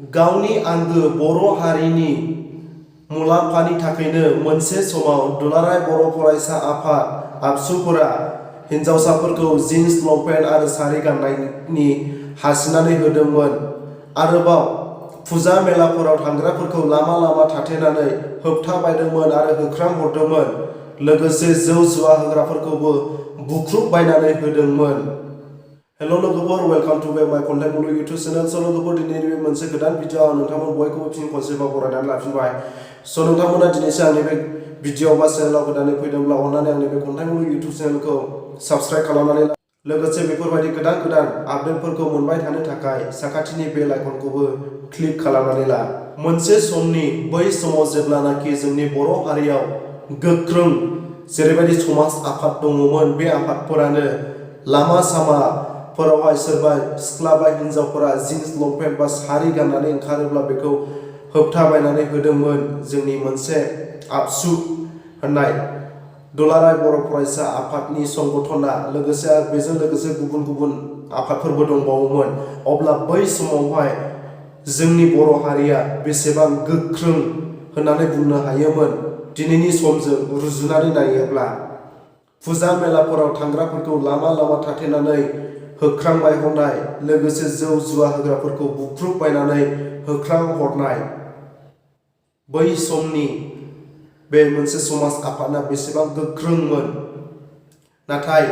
गावनि आंगो बर' हारिनि मुलाम्फानि थाखायनो मोनसे समाव दुलाराय बर' फरायसा आफाद आबसुफोरा हिनजावसाफोरखौ जिन्स लंपेन्ट आरो सारि गाननायनि हासिनानै होदोंमोन। आरोबाव फुजा मेलाफोराव थांग्राफोरखौ लामा लामा थाथेनानै होबथाबायदोंमोन आरो होख्रांहरदोंमोन। लोगोसे जौ जुवा होग्राफोरखौबो बुख्रुबबायनानै होदोंमोन। हेल' लोगोफोर, वेलकाम टु माय कन्टेन्ट ब्लग इउटुब चेनेल। स' लोगोफोर, दिनैनि बे मोनसे गोदान भिडिअ आं नोंथांमोन बयखौबो फिन खनसेबाव बरायनानै लाफिनबाय। स' नोंथांमोना दिनैसो आंनि बे भिडिअ बा चेनेलाव गोदानै फैदोंब्ला अननानै आंनि बे कन्टेन्ट ब्लग इउटुब चेनेलखौ साबस्क्राइब खालामनानै लोगोसे बेफोरबायदि गोदान गोदान आपडेटफोरखौ मोनबाय थानो थाखाय साखाथिनि बेल आइकनखौबो क्लिक खालामनानै ला। मोनसे समनि बै समाव जेब्लानाखि जोंनि बर' हारियाव गोख्रों जेरैबायदि समाज आफाद दङमोन, बे आफादफोरानो लामा सामाफोरावहाय सोरबा सिख्ला बा हिनजावफोरा जिन्स लंपेन्ट बा सारि गाननानै ओंखारोब्ला बेखौ होबथाबायनानै होदोंमोन। जोंनि मोनसे आबसु होननाय दुलाराय बर' फरायसा आफादनि संगठना, लोगोसे बेजों लोगोसे गुबुन गुबुन आफादफोरबो दंबावोमोन। अब्ला बै समावहाय जोंनि बर' हारिया बेसेबां गोख्रों होननानै बुंनो हायोमोन दिनैनि समजों रुजुनानै नायोब्ला। फुजा मेलाफोराव थांग्राफोरखौ लामा लामा थाथेनानै होख्रांबाय हरनाय, लोगोसे जौ जुवा होग्राफोरखौ बुख्रुबबायनानै होख्रांहरनाय, बै समनि बे मोनसे समाज आफादा बेसेबां गोख्रोंमोन। नाथाय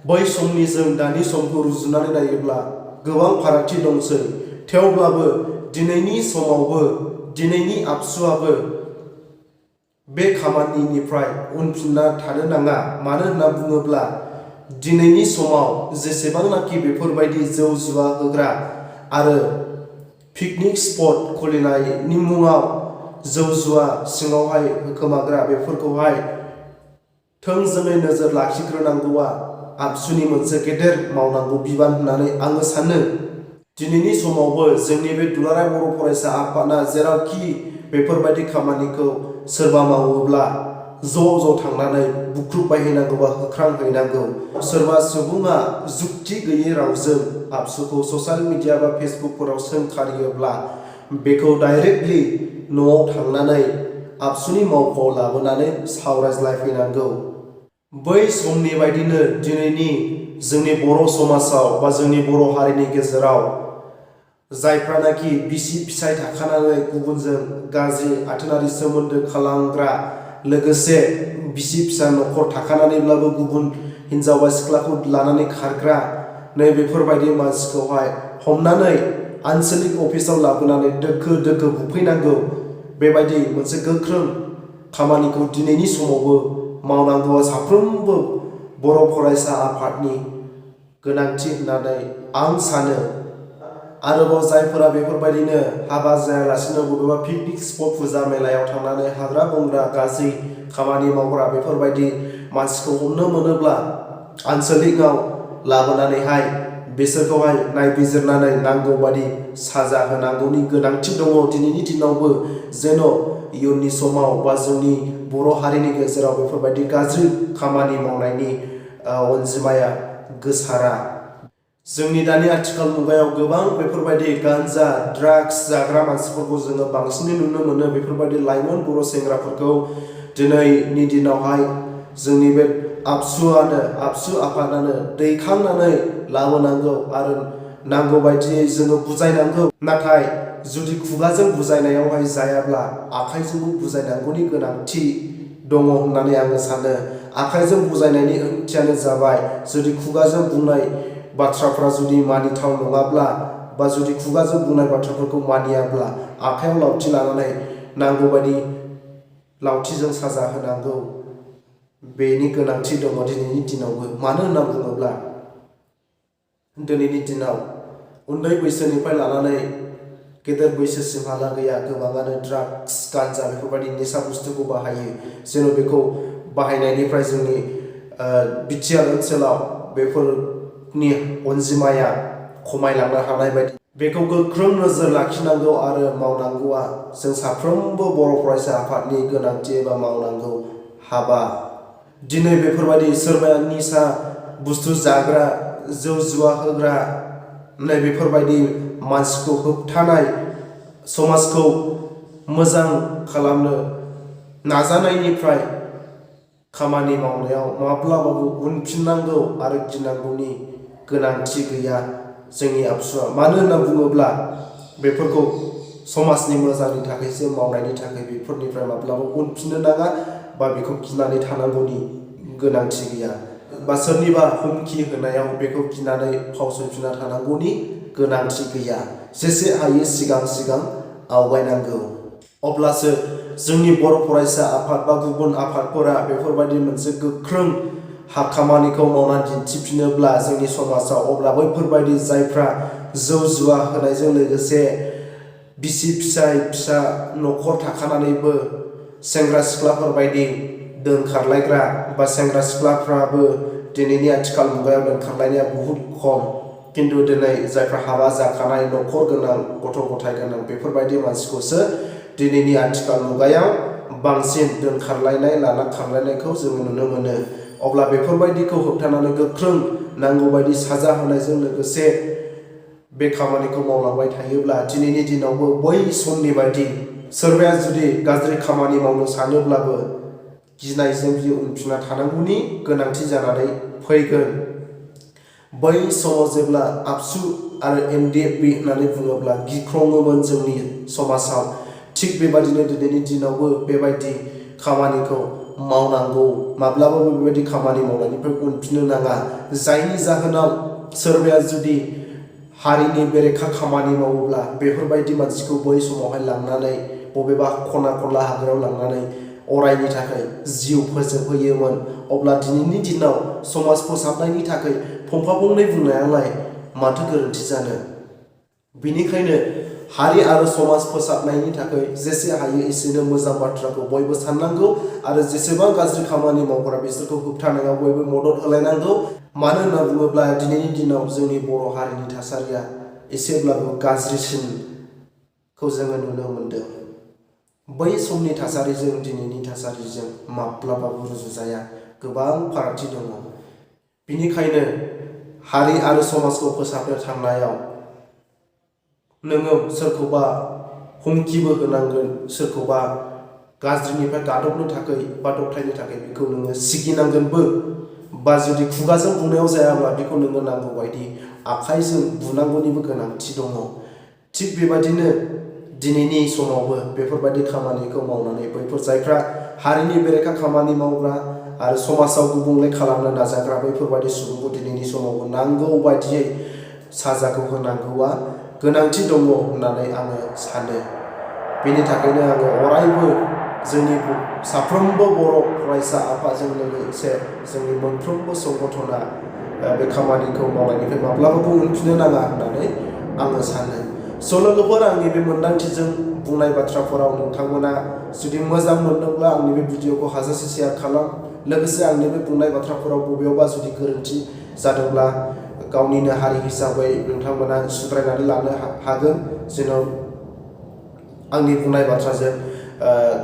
बै समनि जों दानि समखौ रुजुनानै नायोब्ला गोबां फारागथि दंसै। थेवब्लाबो दिनैनि समावबो दिनैनि आबसुआबो बे खामानिनिफ्राय उनफिनना थानो नाङा। मानो होनना बुङोब्ला दिनैनि समाव जेसेबांनाखि बेफोरबायदि जौ जुवा होग्रा आरो पिकनिक स्पट खुलिनायनि मुङाव जौ जुवा सिङावहाय होखोमाग्रा, बेफोरखौहाय थोंजोङै नोजोर लाखिग्रोनांगौआ आबसुनि मोनसे गेदेर मावनांगौ बिबान होननानै आङो सानो। दिनैनि समावबो जोंनि बे दुलाराय बर' फरायसा आफादा जेरावखि बेफोरबायदि खामानिखौ सोरबा मावोब्ला ज' थांनानै बुख्रुबबायहैनांगौ बा होख्रांहैनांगौ। सोरबा सुबुङा जुक्ति गैयै रावजों आबसुखौ ससियेल मिडिया बा फेसबुकफोराव सोंखारियोब्ला बेखौ डाइरेक्टलि न'आव थांनानै आबसुनि मावख'आव लाबोनानै सावरायज्लायफैनांगौ। बै समनि बायदिनो दिनैनि जोंनि बर' समाजाव बा जोंनि बर' हारिनि गेजेराव जायफ्रानाखि बिसि फिसाय थाखानानै गुबुनजों गाज्रि आथोनारि सोमोन्दो खालामग्रा, लोगोसे बिसि फिसा न'खर थाखानानैब्लाबो गुबुन हिनजाव बा सिख्लाखौ लानानै खारग्रा, नै बेफोरबायदि मानसिखौहाय हमनानै आनसलिक अफिसाव लाबोनानै दोखो दोखो बुफैनांगौ। बेबायदि मोनसे गोख्रों खामानिखौ दिनैनि समावबो मावनांगौआ साफ्रोमबो बर' फरायसा आफादनि गोनांथि होननानै आं सानो। आरोबाव जायफोरा बेफोरबायदिनो हाबा जायालासिनो बबेबा पिकनिक स्पट फुजा मेलायाव थांनानै हाग्रा बंग्रा गाज्रि खामानि मावग्रा, बेफोरबायदि मानसिखौ हमनो मोनोब्ला आनसलिकआव लाबोनानैहाय बिसोरखौहाय नायबिजिरनानै नांगौबादि साजा होनांगौनि गोनांथि दङ दिनैनि दिनावबो, जेन' इयुननि समाव बा जोंनि बर' हारिनि गेजेराव बेफोरबायदि गाज्रि खामानि मावनायनि अनजिमाया गोसारा। जोंनि दानि आथिखाल मुगायाव गोबां बेफोरबायदि गान्जा ड्राग्स जाग्रा मानसिफोरखौ जोङो बांसिनै नुनो मोनो। बेफोरबायदि लाइमोन बर' सेंग्राफोरखौ दिनैनि दिनावहाय जोंनि बे आबसु आफादानो दैखांनानै लाबोनांगौ आरो नांगौ बायदियै जोङो बुजायनांगौ। नाथाय जुदि खुगाजों बुजायनायावहाय जायाब्ला आखाइजोंबो बुजायनांगौनि गोनांथि दङ होननानै आङो सानो। आखाइजों बुजायनायनि ओंथियानो जाबाय, जुदि खुगाजों बुंनाय बाथ्राफ्रा जुदि मानिथाव नङाब्ला, बा जुदि खुगाजों बुंनाय बाथ्राफोरखौ मानियाब्ला आखाइयाव लावथि लानानै नांगौबायदि लावथिजों साजा होनांगौ। बेनि गोनांथि दङ दिनैनि दिनावबो। मानो होनना बुङोब्ला दिनैनि दिनाव उन्दै बैसोनिफ्राय लानानै गेदेर बैसोसिमहालागैया गोबाङानो ड्राग्स गान्जा बेफोरबायदि निसा बुस्थुखौ बाहायो। जेन' बेखौ बाहायनायनिफ्राय जोंनि बिटिआर ओनसोलाव बेफोरनि अनजिमाया खमायलांनो हानाय बायदि बेखौ गोख्रों नोजोर लाखिनांगौ आरो मावनांगौआ जों साफ्रोमबो बर' फरायसा आफादनि गोनांथि एबा मावनांगौ हाबा। दिनै बेफोरबायदि सोरबाया निसा बुस्थु जाग्रा, जौ जुवा होग्रा, नै बेफोरबायदि मानसिखौ होबथानाय समाजखौ मोजां खालामनो नाजानायनिफ्राय खामानि मावनायाव माब्लाबाबो उनफिननांगौ आरो गिनांगौनि गोनांथि गैया जोंनि आबसुआ। मानो होनना बुङोब्ला बेफोरखौ समाजनि मोजांनि थाखायसो मावनायनि थाखाय बेफोरनिफ्राय माब्लाबाबो उनफिननो नाङा बा बेखौ गिनानै थानांगौनि गोनांथि गैया बा सोरनिबा हुमखि होनायाव बेखौ गिनानै फावसयफिनना थानांगौनि गोनांथि गैया। जेसे हायो सिगां सिगां आवगायनांगौ। अब्लासो जोंनि बर' फरायसा आफाद बा गुबुन आफादफोरा बेफोरबायदि मोनसे गोख्रों खामानिखौ मावनानै दिन्थिफिनोब्ला जोंनि समाजाव, अब्ला बैफोरबायदि जायफ्रा जौ जुवा होनायजों लोगोसे बिसि फिसा न'खर थाखानानैबो सेंग्रा सिख्लाफोरबायदि दोनखारलायग्रा बा सेंग्रा सिख्लाफ्राबो दिनैनि आथिखाल मुगायाव दोनखारलायनाया बहुद खम, किन्तु दिनै जायफ्रा हाबा जाखानाय न'खर गोनां गथ' गथाय गोनां बेफोरबायदि मानसिखौसो दिनैनि आथिखाल मुगायाव बांसिन दोनखारलायनाय लाना खारलायनायखौ जोङो नुनो मोनो। अब्ला बेफोरबायदिखौ होबथानानै गोख्रों नांगौबायदि साजा होनायजों लोगोसे बे खामानिखौ मावलांबाय थायोब्ला दिनैनि दिनावबो बै समनि बायदि सोरबाया जुदि गाज्रि खामानि मावनो सानोब्लाबो गिनायजों बियो उनफिनना थानांगौनि गोनांथि जानानै फैगोन। बै समाव जेब्ला आबसु आरो MDFB होननानै बुङोब्ला गिख्रङोमोन जोंनि समाजाव, थिग बेबादिनो दिनैनि दिनावबो बेबायदि खामानिखौ मावनांगौ। माब्लाबाबो बेबायदि खामानि मावनायनिफ्राय उनफिननो नाङा। जायनि जाहोनाव सोरबाया जुदि हारिनि बेरेखा खामानि मावोब्ला बेफोरबायदि मानसिखौ बै समावहाय लांनानै बबेबा खना खनला हाग्रायाव लांनानै अरायनि थाखाय जिउ फोजोबहोयोमोन। अब्ला दिनैनि दिनाव समाज फोसाबनायनि थाखाय फंफा फंनै बुंनायालाय माथो गोरोन्थि जानो। बेनिखायनो हारि आरो समाज फोसाबनायनि थाखाय जेसे हायो एसेनो मोजां बाथ्राखौ बयबो साननांगौ आरो जेसेबां गाज्रि खामानि मावग्रा बिसोरखौ होबथानायाव बयबो मदद होलायनांगौ। मानो होनना बुङोब्ला दिनैनि दिनाव जोंनि बर' हारिनि थासारिया एसेब्लाबो गाज्रिसिनखौ जोङो नुनो मोनदों। बै समनि थासारिजों दिनैनि थासारिजों माब्लाबाबो रुजुजाया, गोबां फारागथि दङ। बेनिखायनो हारि आरो समाजखौ फोसाबनो थांनायाव नोङो सोरखौबा हुमखिबो होनांगोन, सोरखौबा गाज्रिनिफ्राय गादबनो थाखाय बा दबथायनो थाखाय बेखौ नोङो सिगिनांगोनबो, बा जुदि खुगाजों बुंनायाव जायाब्ला बेखौ नोङो नांगौ बायदि आखाइजों बुनांगौनिबो गोनांथि दङ। थिग बेबायदिनो दिनैनि समावबो बेफोरबायदि खामानिखौ मावनानै बैफोर जायफ्रा हारिनि बेरेखा खामानि मावग्रा आरो समाजाव गुबुंले खालामनो नाजाग्रा बैफोरबायदि सुबुंखौ दिनैनि समावबो नांगौ बायदियै साजाखौ होनांगौआ गोनांथि दङ होननानै आङो सानो। बेनि थाखायनो आङो अरायबो जोंनि साफ्रोमबो बर' फरायसा आफादजों लोगोसे जोंनि मोनफ्रोमबो संगठना बे खामानिखौ मावनायनिफ्राय माब्लाबाबो उनफिननो नाङा होननानै आङो सानो। लोगोफोर, आंनि बे मोन्दांथिजों बुंनाय बाथ्राफोराव नोंथांमोना जुदि मोजां मोनदोंब्ला आंनि बे भिडिअखौ हाजासे शेयार खालाम। लोगोसे आंनि बे बुंनाय बाथ्राफोराव बबेयावबा जुदि गोरोन्थि जादोंब्ला गावनिनो हारि हिसाबै नोंथांमोना सुद्रायनानै लानो हागोन। जेन' आंनि बुंनाय बाथ्राजों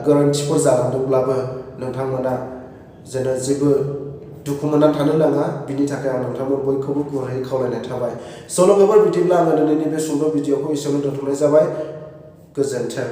गोरोन्थिफोर जालांदोंब्लाबो नोंथांमोना जेन' जेबो दुखु मोननानै थानो नाङा, बिनि थाखाय आं नोंथांमोन बयखौबो गुरैयै खावलायनाय थाबाय। लोगोफोर, बिदिब्ला आङो दिनैनि बे सुंद' भिडिअखौ एसेयावनो दोनथ'नाय जाबाय। गोजोन्थों।